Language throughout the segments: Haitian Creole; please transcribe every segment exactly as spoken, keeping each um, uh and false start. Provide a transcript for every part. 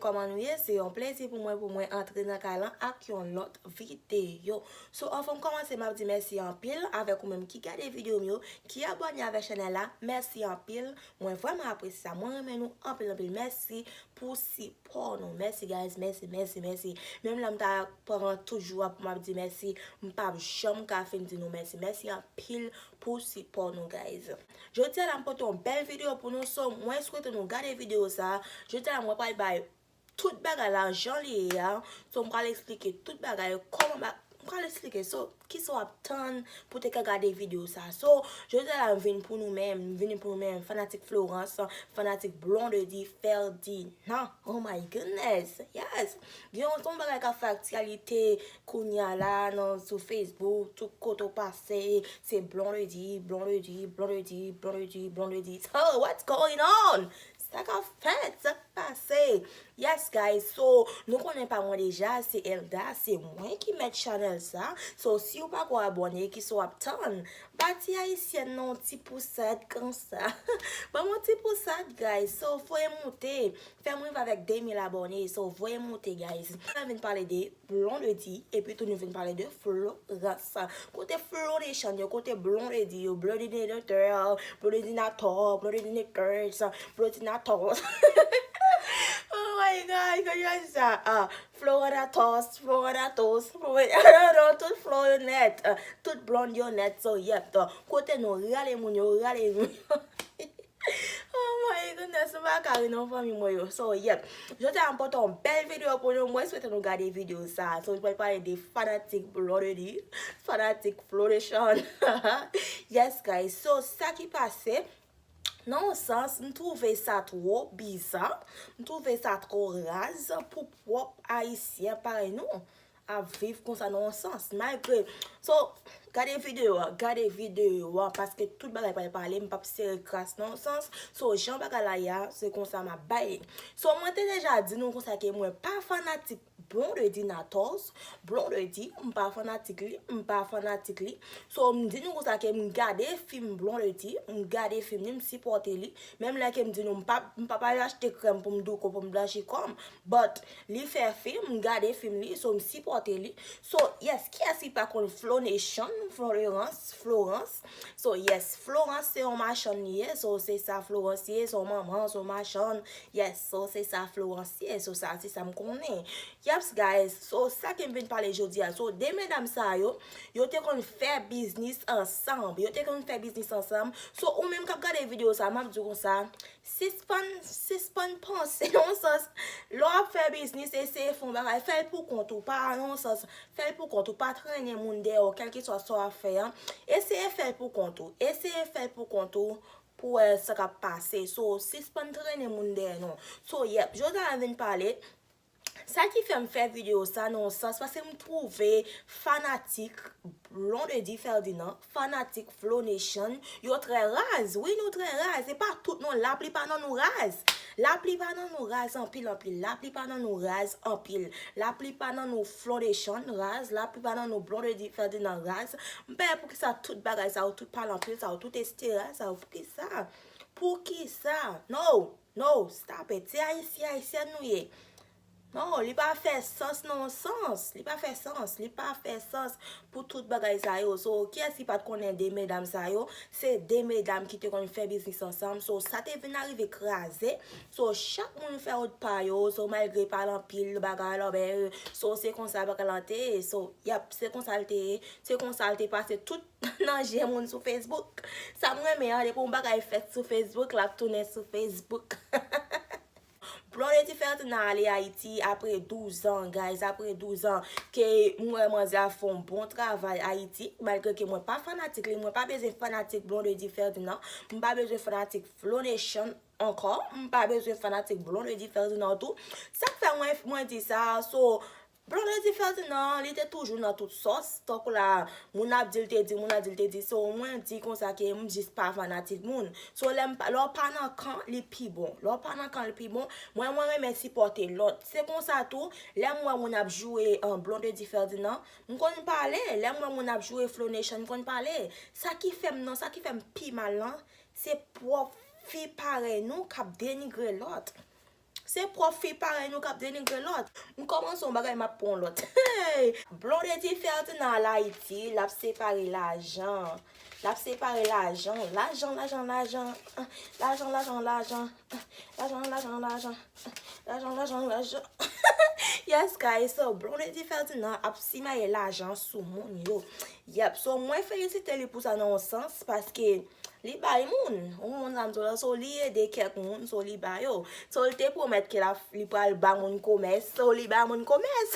Kòman nou ye? Se yon plezi pou mwen, pou mwen antre nan kay lan ak yon lòt videyo. So, anvan m kòmanse, m ap di mèsi anpil avèk ou menm ki gade videyo m yo, ki abòne avèk chanèl la. Mèsi anpil. Mwen vrèman apresye sa. Mwen renmen nou anpil, anpil. Mèsi pou sipò nou. Mèsi, guys. Mèsi, mèsi, mèsi. Menm lè m ta pran tout jou a pou m ap di mèsi, m p ap janm ka fin di nou mèsi. Mèsi anpil pou sipò nou, guys. Jodi a la, m pote yon bèl videyo pou nou, so mwen swete nou gade videyo sa. Jodi a la, mwen pral bay tout bagay la jan li ye a. So, m pral eksplike tout bagay, kòman ba, m pral eksplike. So, kisa w ap tann pou te ka gade videyo sa. So, jodi a la, m vin pou nou menm, m vin pou nou menm, fanatik Florence, fanatik Blondedy Ferdinand. Oh my goodness, yes. Gen yon, yon bagay k ap fè aktyalite kounye a la nan, sou Facebook, tout kote w pase, se Blondedy, Blondedy, Blondedy, Blondedy, Blondedy. So, what's going on? Sa k ap fèt? Sa k pase? Yes, guys. So, nou konnen pa mwen deja, se Elda, se mwen ki mèt chanèl sa. So, si w pako abòne, kisa w ap tann? Ba ti ayisyèn nan yon ti pousad konsa. Ban m yon ti pousad, guys. So, voye moute. Fè m rive avèk de mil abòne. So, voye moute, guys. Mwen vin pale de Blondedy, epi tou nou vin pale de Florence. Kote Flonation yo, kote Blondedy yo, Blondedy Natal, Blondedy Natal, Blondedy Natal. Oh my God, kòman yo di sa? Ah, Floranatos, Floranatos, Floranatos, tout Flo yo nèt, ah, tout blond yo nèt, so yep. Kote nou, rale moun yo, rale moun yo. Oh my goodness, m pa ka ri non, fanmi mwen yo. So, yep. Jodi a m pote yon bèl videyo pou nou. Mwen swete nou gade videyo sa. So, nou pral pale de fanatik Blondedy, fanatik Flonation. Yes, guys. So, sa ki pase, nan yon sans, m twouve sa twò biza. M twouve sa twò raz pou pwòp Ayisyen parèy nou ap viv konsa nan yon sans, malgre. So, gade videyo a, gade videyo a, paske tout bagay pral pale, m p ap sere kras nan yon sans. So, jan bagay la ye a, se konsa m ap bay li. So, mwen te deja di nou konsa ke mwen pa fanatik Blondedy Natos, Blondedy, m pa fanatik li, m pa fanatik li. So, m di nou konsa ke m gade fim Blondedy, m gade fim li, m sipòte li. Menm lè ke m di nou, m pa, m pa, pa achte krèm pou m douko, pou m blanchi kò m. But, li fè fim, m gade fim li, so m sipòte li. So, yes, kiyès ki pa konn Flonation, Florence, Florence? So, yes, Florence se yon machann li ye, so se sa Florence ye, se yon manman, se yon machann. Yes, so se sa Florence ye, so sa, se sa m konnen. Yeps, guys, so sa ke m vin pale jodi a. So, de medam sa yo, yo te konn fè biznis ansanm. Yo te konn fè biznis ansanm. So, ou menm k ap gade videyo sa, m ap di w konsa, sispann, sispann panse nan yon sans. Lè w ap fè biznis, eseye fè yon bagay, fè l pou kont ou, pa nan yon sans, fè l pou kont ou, pa trennen moun dèyè w, kèlkeswa sa w ap fè a. Eseye fè l pou kont ou, eseye fè l pou kont ou, pou wè sa k ap pase. So, sispann trennen moun dèyè non. So, yep, jodi a m vin pale. Sa ki fè m fè videyo sa nan yon sans, paske m twouve fanatik Blondedy Ferdinand, fanatik Flonation, yo trè raz. Wi, nou trè raz. E pa tout non, laplipa nan nou raz. Laplipa nan nou raz anpil, anpil. Laplipa nan nou raz anpil. Laplipa nan nou Flonation raz. Laplipa nan nou Blondedy Ferdinand raz. M pa wè poukisa tout bagay sa yo, tout pale anpil sa yo, tout estera sa yo, poukisa? Poukisa? No, no, stop it. Se Ayisyen, Ayisyèn nou ye. Non, li pa fè sans nan yon sans. Li pa fè sans. Li pa fè sans pou tout bagay sa yo. So, kiyès ki pa t konnen de medam sa yo? Se de medam ki te konn fè biznis ansanm. So, sa te vin arive kraze. So, chak moun fè wout pa yo. So, malgre pale anpil, bagay lòbè. So, se konsa bagay lan te ye. So, yep, se konsa l te ye. Se konsa l te pase tout nan je moun sou Facebook. Sa m renmen an, depi yon bagay fèt sou Facebook, l ap tounen sou Facebook. Blondedy Ferdinand ale Ayiti apre douz an, guys, apre douz an ke m wè manzè a fè yon bon travay Ayiti, malgre ke mwen pa fanatik li, mwen pa bezwen fanatik Blondedy Ferdinand, m pa bezwen fanatik Flonation ankò, m pa bezwen fanatik Blondedy Ferdinand tou. Sa k fè mwen, mwen di sa, so, Blondedy Ferdinand, li te toujou nan tout sòs. Tankou la, moun ap di l te di, moun ap di l te di. So, mwen di konsa ke m jis pa fanatik moun. So, lè m pa, lè w pa nan kan, li pi bon. Lè w pa nan kan, li pi bon. Mwen, mwen renmen sipòte lòt. Se konsa tou, lè m wè moun ap joure an Blondedy Ferdinand, m konn pale. Lè m wè moun ap joure Flonation, m konn pale. Sa ki fè m nan, sa ki fè m pi mal lan, se pwòp fi parèy nou k ap denigre lòt. Se pwòp fi parèy nou k ap denigre lòt. M kòmanse yon bagay, m ap pran yon lòt. Hey! Blondedy Ferdinand al Ayiti, l ap separe lajan. L ap separe lajan. Lajan, lajan, lajan. Lajan, lajan, lajan. Lajan, lajan, lajan. Lajan, lajan, lajan. Yes, guys, so Blondedy Ferdinand ap simaye lajan sou moun yo. Yep, so mwen felisite li pou sa nan yon sans, paske li bay moun. Ou konprann sa m di w la, so li ede kèk moun, so li ba yo. So li te pwomèt ke la, li pral ba moun komès, so li ba moun komès.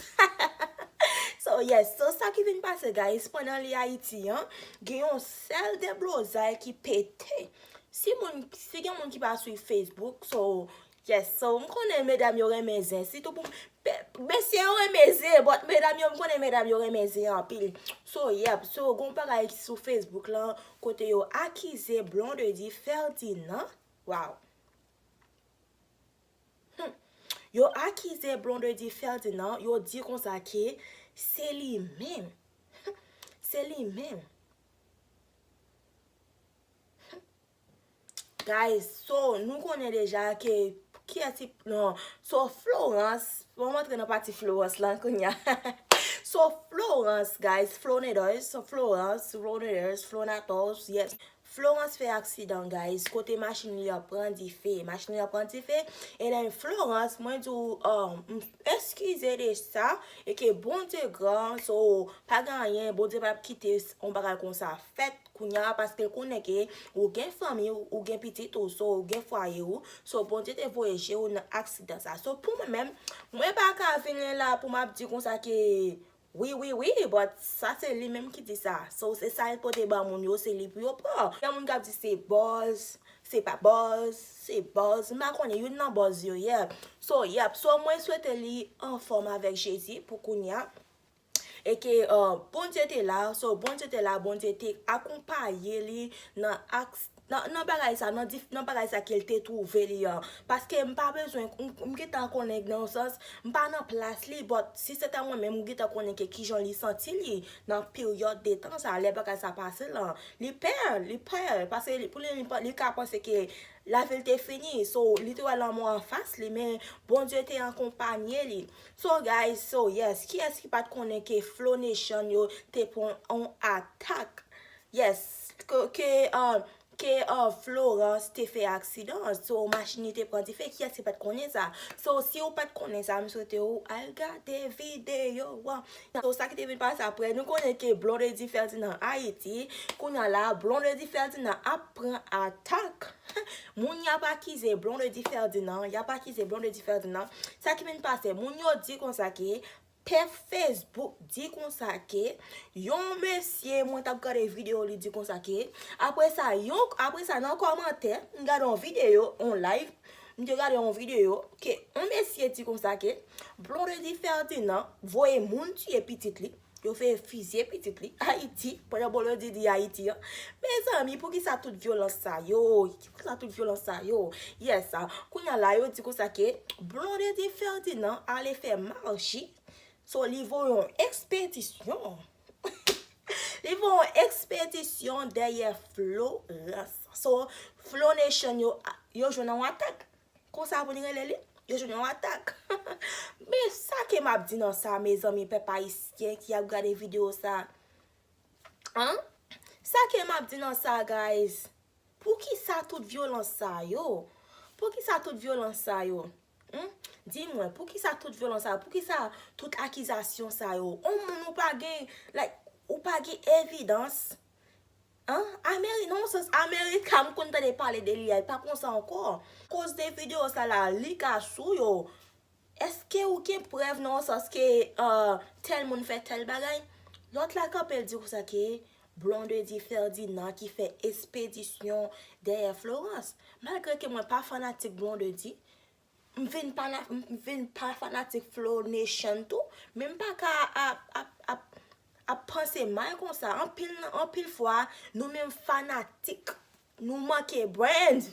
So yes, so sa ki vin pase, guys, pandan li Ayiti an, gen yon sèl deblozay ki pete. Si moun, si gen moun ki pa swiv Facebook, so yes, so m konnen medam yo renmen zen, sitou pou pe- mesye yo renmen zen, but medam yo, m konnen medam yo renmen zen anpil. So yep, so gon bagay sou Facebook lan kote yo akize Blondedy Ferdinand. Wow. Hmm. Yo akize Blondedy Ferdinand, yo di konsa ke se li menm. Se li menm. Guys, so nou konnen deja ke kiyès ki, non, so Florence, bon, m antre nan pati Florence lan kounye a. So Florence, guys, Flonators, so Florence, Flonators, Flonators, yes. Florence fè aksidan, guys, kote machin li an pran dife. Machin li an pran dife, e lè Florence, mwen di w, um, m eskize de sa, e ke Bondye gran, so pa gen anyen, Bondye p ap kite s- yon bagay konsa fèt kounye a, paske l konnen ke ou gen fanmi w, ou gen pitit ou, so ou gen fwaye ou, so Bondye te voye jere w nan aksidan sa. So pou mwen menm, mwen pa ka vin la pou m ap di konsa ke wi, wi, wi, but sa se li menm ki di sa. So se sa l pote ban moun yo, se li pou yo pran. Gen moun k ap di se buzz, se pa buzz, se buzz. M pa konnen, youn nan buzz yo, yeah. So, yep. So mwen swete li anfòm avèk Jezi pou kounye a. E ke uh, Bondye te la, so Bondye te la, Bondye te akonpaye li nan aks nan, nan bagay sa, nan, dif, nan bagay sa ke l te twouve li an. Paske m pa bezwen, m, m gentan konnen nan yon sans, m pa nan plas li, but si se ta mwen menm, m gentan konnen ke kijan li santi li nan peryòd de tan sa, lè bagay sa pase lan. Li pè, li pè, paske li, pou li, li, pa- li ka panse ke lavi l te fini, so li te wè lanmò anfas li, men Bondye te akonpanye li. So guys, so yes, kiyès ki pa t konnen ke Flow Nation yo te pran yon atak? Yes, ke, ke, uh, ke uh, Florence te fè aksidan, so machin li te pran dife, kiyès ki pa t konnen sa? So si w pa t konnen sa, m swete w al gade videyo a. So sa ki te vin pase apre, nou konnen ke Blondedy Ferdinand Ayiti, kounye a la, Blondedy Ferdinand ap pran atak. Moun y ap akize Blondedy Ferdinand, y ap akize Blondedy Ferdinand. Sa ki vin pase, moun yo di konsa ke pè Facebook di konsa ke yon mesye, mwen t ap gade videyo, li di konsa ke, apre sa, yon, apre sa, nan kòmantè, m gade yon videyo, yon live, m te gade yon videyo, ke yon mesye di konsa ke Blondedy Ferdinand voye moun tiye pitit li, yo fè fizye pitit li, Ayiti, pandan Blondedy Ayiti an. Mezanmi, poukisa tout vyolans sa yo? Poukisa tout vyolans sa yo? Yes, a, kounye a la, yo di konsa ke Blondedy Ferdinand ale fè machi, so li voye yon ekspedisyon. Li voye yon ekspedisyon dèyè Florence. So, Flow Nation yo, yo jwenn yon atak. Konsa pou n rele li, yo jwenn yon atak. Men sa ke m ap di nan sa, mezanmi, pèp ayisyen ki ap gade videyo sa. An? Sa ke m ap di nan sa, guys. Poukisa tout vyolans sa yo? Poukisa tout vyolans sa yo? Hmm? Di mwen, poukisa tout vyolans sa yo? Poukisa tout akizasyon sa yo? On moun ou pa gen, like, ou pa gen evidans? An? Ameri, nan yon sans, Amerika, m konn tande pale de li a, li pa konsa ankò. Koz de videyo sa la, li ka sou yo. Èske ou gen prèv nan yon sans ke uh, tèl moun fè tèl bagay? Lòt la kanpe l di konsa ke Blondedy Ferdinand ki fè ekspedisyon dèyè Florence. Malgre ke mwen pa fanatik Blondedy, m vin pa, m vin pa fanatik Flow Nation tou, men m pa ka ap, ap, ap, ap panse mal konsa. Anpil, anpil fwa, nou menm fanatik, nou manke brand.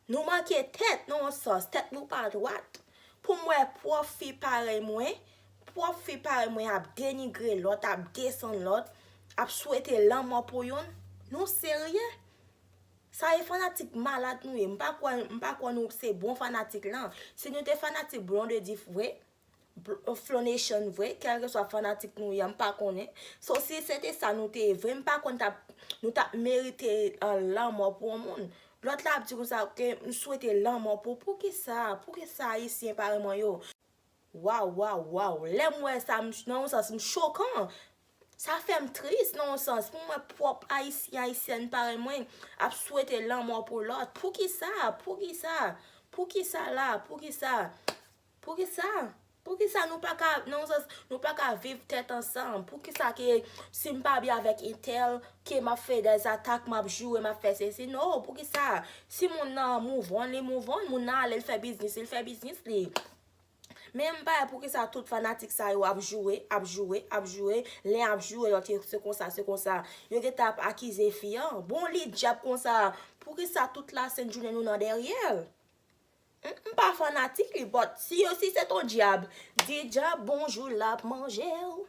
Nou manke tèt nan yon sans, tèt nou pa dwat. Pou m wè pwòp fi parèy mwen, pwòp fi parèy mwen ap denigre lòt, ap desann lòt, ap swete lanmò pou youn, nou serye? Sa e fanatik malad nou ye. M pa kwè, m pa kwè nou se bon fanatik lan. Si nou te fanatik Blondedy vre, Bl- Flow Nation vre, kèlkeswa fanatik nou ye, m pa konnen. So, si se te sa nou te ye vre, m pa konn t ap, nou t ap merite uh, lanmò pou yon moun. Lòt la ap di konsa ke m swete lanmò pou, poukisa, poukisa Ayisyen parèy mwen yo? Waw, waw, waw. Lè m wè sa, m, nan yon sans, m chokan. Sa fè m tris nan yon sans. Pou m wè pwòp Ayisyen, Ayisyèn parèy mwen ap swete lanmò pou lòt. Poukisa? Poukisa? Poukisa la? Poukisa? Poukisa? Poukisa nou pa ka, nan yon sans, nou pa ka viv tèt ansanm? Poukisa ke si m pa byen avèk entèl, ke m ap fè dèzatak, m ap joure, m ap fè sesi? No, poukisa? Si moun nan move on, li move on, moun nan ale, l fè biznis, li fè biznis li. Men m pa wè poukisa tout fanatik sa yo ap joure, ap joure, ap joure, len ap joure, lòt yo se konsa, se konsa. Yo gentan ap akize fi an. Bon, li djab konsa. Poukisa tout la sent jounen nou nan dèryè l? M, m pa fanatik li, but si yo, si se ton djab, di djab bonjou, l ap manje w.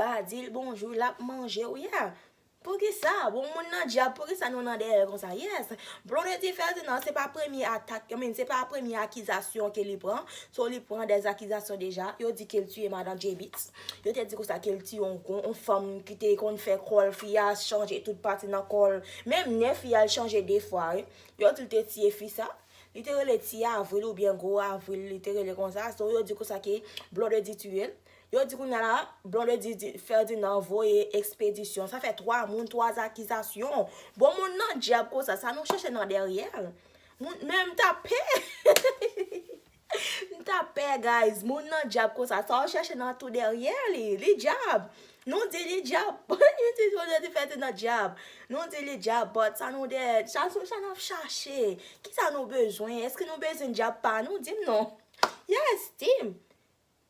Pa di l bonjou, l ap manje w, yeah. Poukisa? Bon, moun nan djab, poukisa nou nan dèyè l konsa? Yes. Blondedy Ferdinand, se pa premye atak, I mean, se pa premye akizasyon ke li pran. So, li pran dèzakizasyon deja. Yo di ke l tiye madan J-Beatz. Yo te di konsa ke l tiye yon, yon, yon fanm ki te konn fè kò l, fi a chanje tout pati nan kò l. Menm nen fi a l chanje de fwa, wi. Yo di l te tiye fi sa. Li te rele Ti Avril oubyen Gwo Avril, li te rele konsa. So, yo di konsa ke Blondedy tiye l. Yo di kounye a la, Blondedy di, Ferdinand voye ekspedisyon. Sa fè twa moun, twa akizasyon. Bon, moun nan djab konsa, sa nou chèche nan dèryè l. Moun, men m ta pè. M ta pè, guys. Moun nan djab konsa, sa w chèche nan tou dèryè li. Li djab. Nou di li djab. Nou di Blondedy Ferdinand djab. Nou di li djab, but sa nou dèyè, sa, sa n ap chache. Kisa nou bezwen? Èske nou bezwen djab pa nou? Di m non. Yes, di m.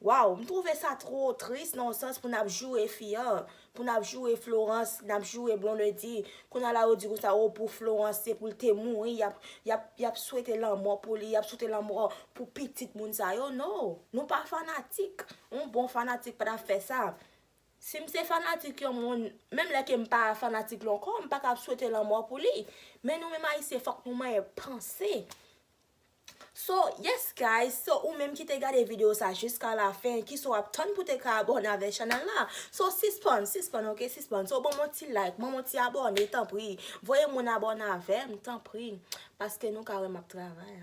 Waw, m twouve sa twò tris nan yon sans pou n ap joure fi a, pou n ap joure Florence, n ap joure Blondedy. Kounye a la yo di konsa, o, pou Florence, se pou l te mouri, y ap, y ap, y ap swete lanmò pou li, y ap swete lanmò pou pitit moun sa yo. No, nou pa fanatik. Yon bon fanatik pa t ap fè sa. Si m se fanatik yon moun, menm lè ke m pa fanatik li ankò, m pa ka ap swete lanmò pou li. Men nou menm Ayisyen, fòk nou manyen panse. So, yes guys, so ou menm ki te gade videyo sa jiska la fen, kisa w ap tann pou te ka abòne avèk chanèl la? So, sispann, sispann, ok, sispann. So, ban m yon ti like, ban m yon ti abòne, tanpri. Voye moun abòne avè m, tanpri. Paske nou ka wè m ap travay.